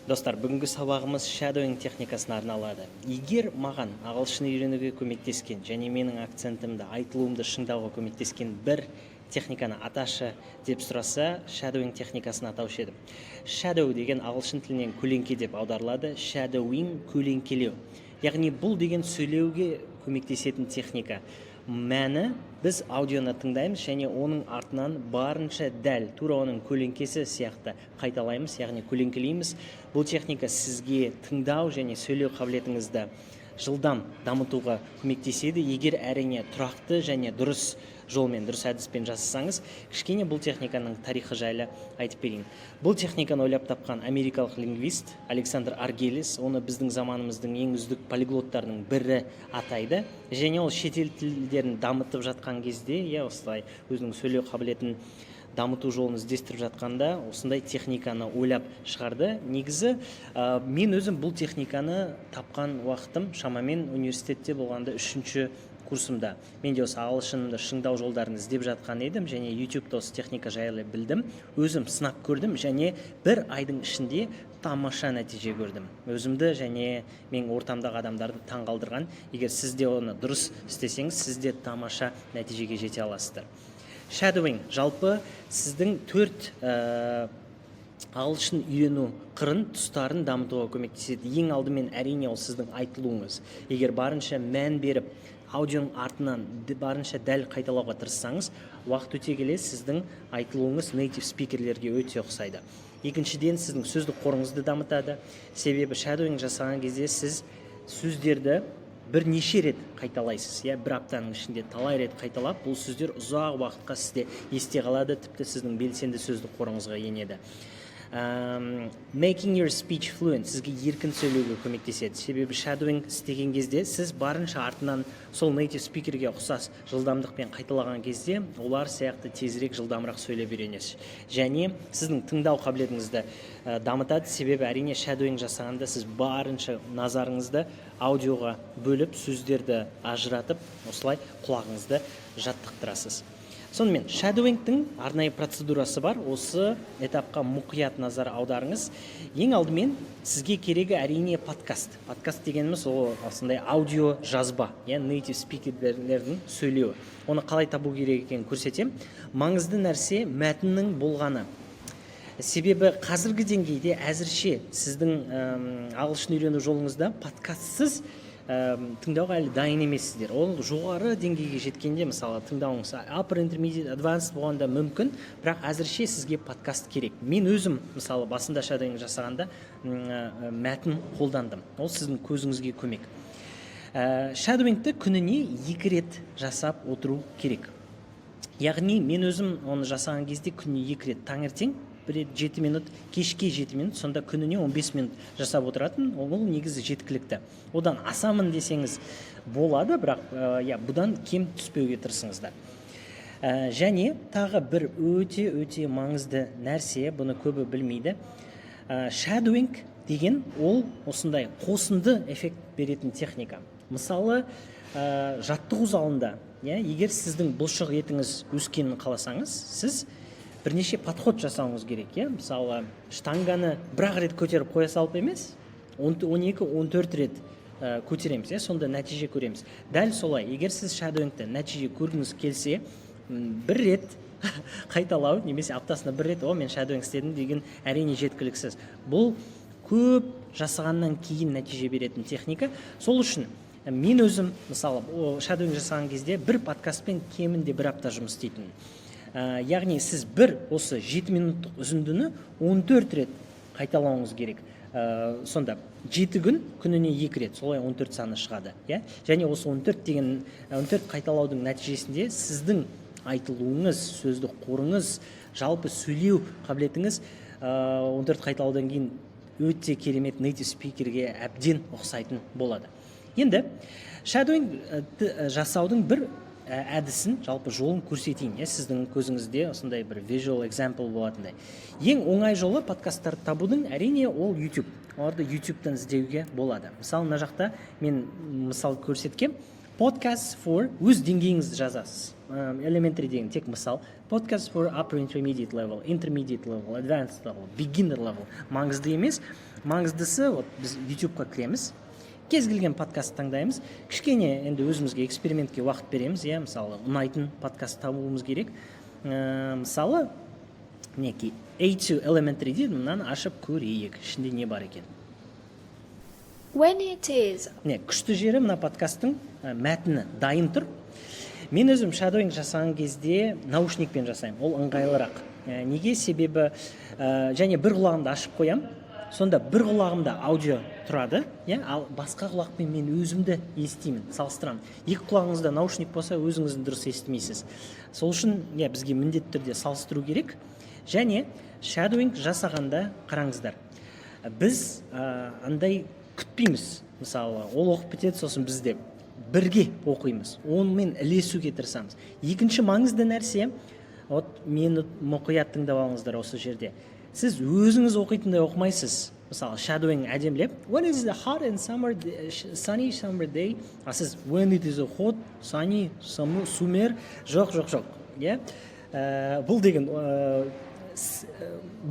Достар, бүгінгі сабағымыз shadowing техникасына арналады. Егер маған ағылшын үйренуге көмектескен және менің акцентімді, айтылуымды шыңдауға көмектескен бір техниканы аташы деп сұраса, shadowing техникасын атаушы едім. Shadow деген ағылшын тілінен көлеңке деп аударылады. Shadowing – көлеңкелеу, яғни бұл деген сөйлеуге көмектесетін техника. Мәні: біз аудионы тыңдаймыз және оның артынан барынша дәл, тура оның көлеңкесі сияқты қайталаймыз, яғни көлеңкелейміз. Бұл техника сізге тыңдау және сөйлеу қабілетіңізді жылдам дамытуға көмектеседі, егер, әрине, тұрақты және дұрыс жолмен, дұрыс әдіспен жасасаңыз. Кішкене бұл техниканың тарихы жайлы айтып берейін. Бұл техниканы ойлап тапқан америкалық лингвист Александр Аргелис. Оны біздің заманымыздың ең үздік полиглоттарының бірі атайды. Және ол шетел тілдерін дамытып жатқан кезде, иә, осылай өзінің сөйлеу қабілетін дамыту жолын іздестіріп жатқанда, осындай техниканы ойлап шығарды. Негізі, мен өзім бұл техниканы тапқан уақытым шамамен университетте болғанда, үшінші курсымда. Мен де осы ағылшынымды шыңдау жолдарын іздеп жатқан едім және Ютубта осы техника жайлы білдім, өзім сынап көрдім және бір айдың ішінде тамаша нәтиже көрдім, өзімді және менің ортамдағы адамдарды таңғалдырған. Егер сіз де оны дұрыс істесеңіз, сіз де тамаша нәтижеге жете аласыздар. Shadowing жалпы сіздің төрт ағылшын үйрену қырын, тұстарын дамытуға көмектеседі. Ең алдымен, әрине, ол сіздің айтылуыңыз. Егер барынша мән беріп, аудионың артынан барынша дәл қайталауға тырыссаңыз, уақыт өте келе сіздің айтылуыңыз native спикерлерге өте ұқсайды. Екіншіден, сіздің сөздік қорыңызды дамытады, себебі shadowing жасаған кезде сіз сөздерді бірнеше рет қайталайсыз, иә, бір аптаның ішінде талай рет қайталап, бұл сөздер ұзақ уақытқа сізде есте қалады, тіпті сіздің белсенді сөздік қорыңызға енеді. Making your speech fluent, сізге еркін сөйлеуге көмектеседі, себебі shadowing істеген кезде сіз барынша артынан сол native speaker ге ұқсас жылдамдықпен қайталаған кезде, олар сияқты тезірек, жылдамырақ сөйлеп үйренесіз. Және сіздің тыңдау қабілетіңізді дамытады, себебі, әрине, shadowing жасағанда сіз барынша назарыңызды аудиоға бөліп, сөздерді ажыратып, осылай құлағыңызды жаттықтырасыз. Сонымен, shadowing тің арнайы процедурасы бар. Осы этапқа мұқият назар аударыңыз. Ең алдымен сізге керегі, әрине, подкаст. Подкаст дегеніміз ол осындай аудио жазба, иә, native спикерлердің сөйлеуі. Оны қалай табу керек екенін көрсетемін. Маңызды нәрсе – мәтіннің болғаны, себебі қазіргі деңгейде әзірше сіздің ағылшын үйрену жолыңызда подкастсыз тыңдауға әлі дайын емессіздер. Ол жоғары деңгейге жеткенде, мысалы, тыңдауыңыз upper intermediate, advanced болғанда мүмкін, бірақ әзірше сізге подкаст керек. Мен өзім, мысалы, басында shadowing жасағанда мәтін қолдандым. Ол сіздің көзіңізге көмек. Shadowing ті күніне екі рет жасап отыру керек. Яғни мен өзім оны жасаған кезде күніне екі рет: таңертең бір рет 7 минут, кешке 7 минут, сонда күніне 15 минут жасап отыратын. Ол негізі жеткілікті. Одан асамын десеңіз, болады, бірақ, иә, бұдан кем түспеуге тырысыңыздар. Және тағы бір өте өте маңызды нәрсе, бұны көбі білмейді. Shadowing деген ол осындай қосынды эффект беретін техника. Мысалы, жаттығу залында, иә, егер сіздің бұлшық етіңіз өскенін қаласаңыз, сіз бірнеше подход жасауыңыз керек, иә. Мысалы, штанганы бір ақ рет көтеріп қоя салып емес, 12, 14 рет көтереміз, иә, сонда нәтиже көреміз. Дәл солай, егер сіз shadowing те нәтиже көргіңіз келсе, бір рет қайталау немесе аптасына бір рет «О, мен shadowing істедім» деген, әрине, жеткіліксіз. Бұл көп жасағаннан кейін нәтиже беретін техника. Сол үшін мен өзім, мысалы, shadowing жасаған кезде бір подкастпен кемінде бір апта жұмыс істейтінмін. Яғни сіз бір осы 7 минуттық үзіндіні 14 рет қайталауыңыз керек. Сонда 7 күн, күніне екі рет, солай 14 саны шығады, иә. Және осы 14 деген, 14 қайталаудың нәтижесінде сіздің айтылуыңыз, сөздік қорыңыз, жалпы сөйлеу қабілетіңіз 14 қайталаудан кейін өте керемет native speaker ге әбден ұқсайтын болады. Енді shadowing жасаудың бір әдісін, жалпы жолын көрсетейін, иә, сіздің көзіңізде осындай бір visual example болатындай. Ең оңай жолы подкасттарды табудың, әрине, ол YouTube. Оларды YouTube'тан іздеуге болады. Мысалы, мына жақта мен мысал көрсеткем. Podcast for өз деңгейіңізді жазасыз. Elementary деген тек мысал. Podcast for upper intermediate level, intermediate level, advanced level, beginner level маңызды емес. Маңыздысы, вот біз YouTubeқа кіреміз, кез келген подкаст таңдаймыз. Кішкене енді өзімізге экспериментке уақыт береміз, иә. Мысалы, ұнайтын подкаст табуымыз керек. Мысалы, мінекей, A2 Elementary дейді. Мынаны ашып көрейік, ішінде не бар екен. When it is Міне, күшті жері, мына подкасттың мәтіні дайын тұр. Мен өзім shadowing жасаған кезде наушникпен жасаймын, ол ыңғайлырақ. Неге? Себебі және бір құлағымды ашып қоямын, сонда бір құлағымда аудио тұрады, иә, ал басқа құлақпен мен өзімді естимін, салыстырамын. Екі құлағыңызда наушник болса, өзіңізді дұрыс естімейсіз. Сол үшін, иә, бізге міндетті түрде салыстыру керек. Және shadowing жасағанда, қараңыздар, біз андай күтпейміз, мысалы, ол оқып бітеді, сосын біз де бірге оқимыз, онымен ілесуге тырысамыз. Екінші маңызды нәрсе, вот мені мұқият тыңдап алыңыздар. Осы жерде сіз өзіңіз оқитындай оқымайсыз. Мысалы, shadowing әдемілеп "When is a hot and summer sunny summer day", а сіз "When it is a hot sunny summer". Жоқ, жоқ, жоқ, иә. Бұл деген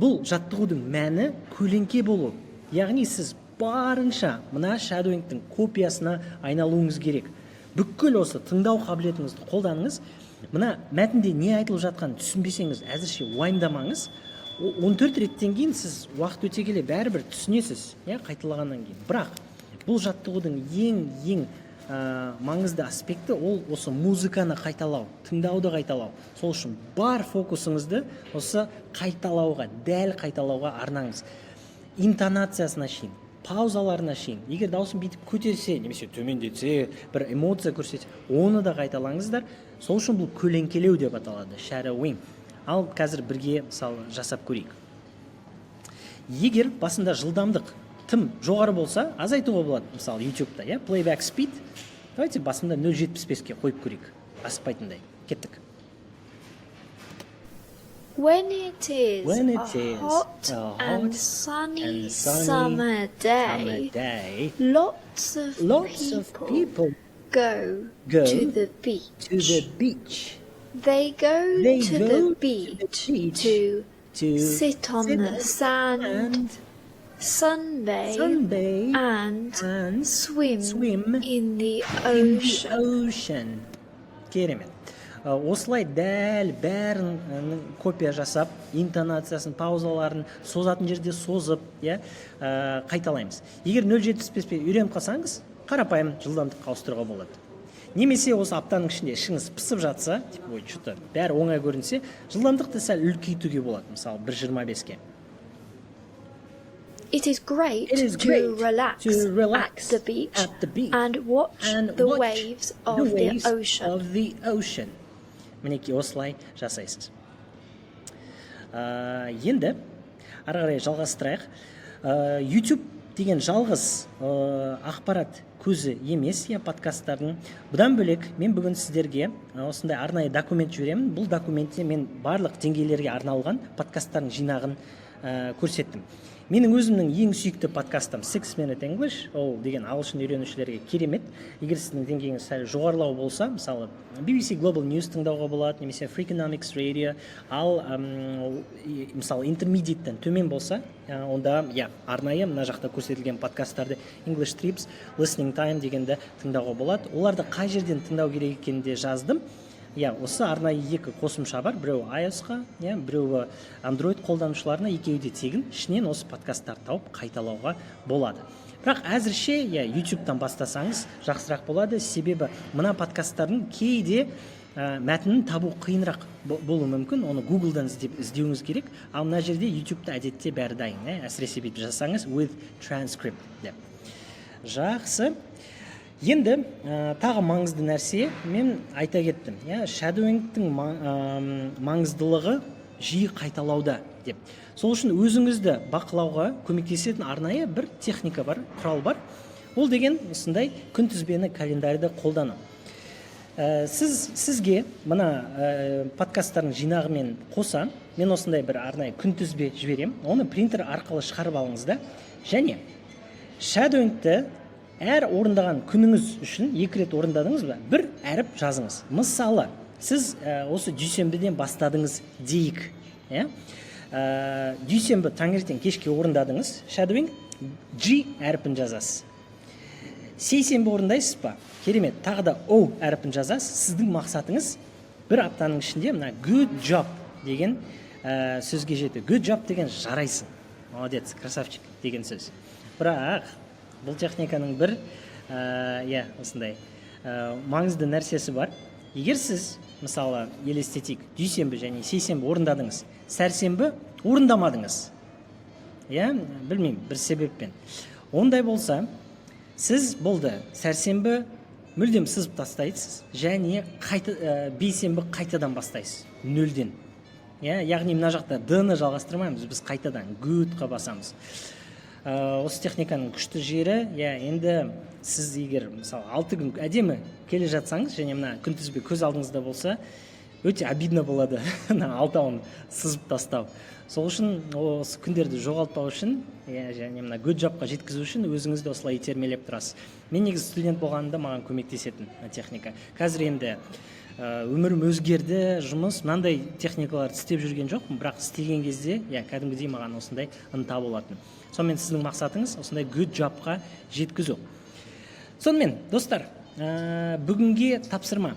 бұл жаттығудың мәні көлеңке болу, яғни сіз барынша мына shadowing тің копиясына айналуыңыз керек. Бүкіл осы тыңдау қабілетіңізді қолданыңыз. Мына мәтінде не айтылып жатқанын түсінбесеңіз, әзірше уайымдамаңыз. 14 реттен кейін, сіз уақыт өте келе бәрібір түсінесіз, иә, қайталағаннан кейін. Бірақ бұл жаттығудың ең ең маңызды аспекті ол осы музыканы қайталау, тыңдауды қайталау. Сол үшін бар фокусыңызды осы қайталауға, дәл қайталауға арнаңыз, интонациясына шейін, паузаларына шейін. Егер дауысын бүйтіп көтерсе немесе төмендетсе, бір эмоция көрсетсе, оны да қайталаңыздар. Сол үшін бұл көлеңкелеу деп аталады, shadowing. Ал қазір бірге, мысалы, жасап көрейік. Егер басында жылдамдық тым жоғары болса, азайтуға болады. Мысалы, YouTubeта, иә, playback speed, давайте басында 0,75-ке қойып көрейік, асықпайтындай. Кеттік. When it is When a it is hot a and hot sunny and sunny summer summer day, day, lots of lots of people people go go to the beach. to the beach. They go They to go the to the beach beach to to sit on sit the sand, and sunbathe, sunbathe and and swim swim in the in the ocean. ocean. Керемет. Осылай дәл бәрін копия жасап, интонациясын, паузаларын, созатын жерде созып, иә, қайталаймыз. Егер 0,75-пен үйреніп қалсаңыз, қарапайым жылдамдыққа ауыстыруға болады. Немесе осы аптаның ішінде ішіңіз пысып жатса, типа, ой, что то бәрі оңай көрінсе, жылдамдықты сәл үлкейтуге болады, мысалы, 1,25-ке. It is great It is to great relax to relax at the beach at the beach and watch and the watch waves of the the waves ocean. of the ocean. Мінекей, осылай жасайсыз. Енді ары қарай жалғастырайық. YouTube деген жалғыз ақпарат көзі емес, иә, подкасттардың. Бұдан бөлек, мен бүгін сіздерге осындай арнайы документ жіберемін. Бұл документте мен барлық деңгейлерге арналған подкасттардың жинағын көрсеттім. Менің өзімнің ең сүйікті подкастым Six Minute English. Ол деген ағылшын үйренушілерге керемет. Егер сіздің деңгейіңіз сәл жоғарылау болса, мысалы, BBC Global News тыңдауға болады немесе Freakonomics Radio. Ал мысалы, intermediate тен төмен болса, онда, иә, арнайы мына жақта көрсетілген подкасттарды, English Trips, Listening Time дегенді тыңдауға болады. Оларды қай жерден тыңдау керек екенін де жаздым, иә. Осы арнайы екі қосымша бар: біреуі iOS-қа, иә, біреуі Android қолданушыларына, екеуі де тегін. Ішінен осы подкасттарды тауып қайталауға болады. Бірақ әзірше, иә, YouTube'тан бастасаңыз, жақсырақ болады, себебі мына подкасттардың кейде мәтінін табу қиынырақ болуы мүмкін, оны Гуглдан іздеп іздеуіңіз керек. Ал мына жерде, YouTube'та, әдетте бәрі дайын, иә, әсіресе бүйтіп жазсаңыз, "with transcript" деп. Жақсы, енді тағы маңызды нәрсе мен айта кеттім, иә, shadowing тің маңыздылығы жиі қайталауда деп. Сол үшін өзіңізді бақылауға көмектесетін арнайы бір техника бар, құрал бар. Ол деген осындай күнтізбені, календарьды қолдану. Сізге мына подкасттардың жинағымен қоса мен осындай бір арнайы күнтізбе жіберемін. Оны принтер арқылы шығарып алыңыз да, және shadowing ті Әр орындаған күніңіз үшін, екі рет орындадыңыз ба, бір әріп жазыңыз. Мысалы, сіз осы дүйсенбіден бастадыңыз дейік, иә. Дүйсенбі таңертең, кешке орындадыңыз shadowing, G әрпін жазасыз. Сейсенбі орындайсыз ба? Керемет, тағы да О әрпін жазасыз. Сіздің мақсатыңыз бір аптаның ішінде мына good job деген сөзге жету. Good job деген жарайсың, молодец, красавчик деген сөз. Бірақ бұл техниканың бір иә, осындай маңызды нәрсесі бар. Егер сіз, мысалы, елестетейік, дүйсенбі және сейсенбі орындадыңыз, сәрсенбі орындамадыңыз, иә, білмеймін, бір себеппен. Ондай болса, сіз болды, сәрсенбі мүлдем сызып тастайсыз және қайта бейсенбі қайтадан бастайсыз нөлден, иә. Яғни мына жақта д ны жалғастырмаймыз, біз қайтадан good қа басамыз. Осы техниканың күшті жері, иә, енді сіз егер, мысалы, 6 күн әдемі келе жатсаңыз және мына күнтізбе көз алдыңызда болса, өте обидно болады мына алтауын сызып тастау. Сол үшін осы күндерді жоғалтпау үшін, иә, және мына good job қа жеткізу үшін өзіңізді осылай итермелеп тұрасыз. Мен негізі студент болғанымда маған көмектесетін мына техника. Қазір енді өмірім өзгерді, жұмыс, мынандай техникаларды істеп жүрген жоқпын, бірақ істеген кезде, иә, кәдімгідей маған осындай ынта болатын. Сонымен, сіздің мақсатыңыз осындай good job қа жеткізу. Сонымен, достар, бүгінге тапсырма.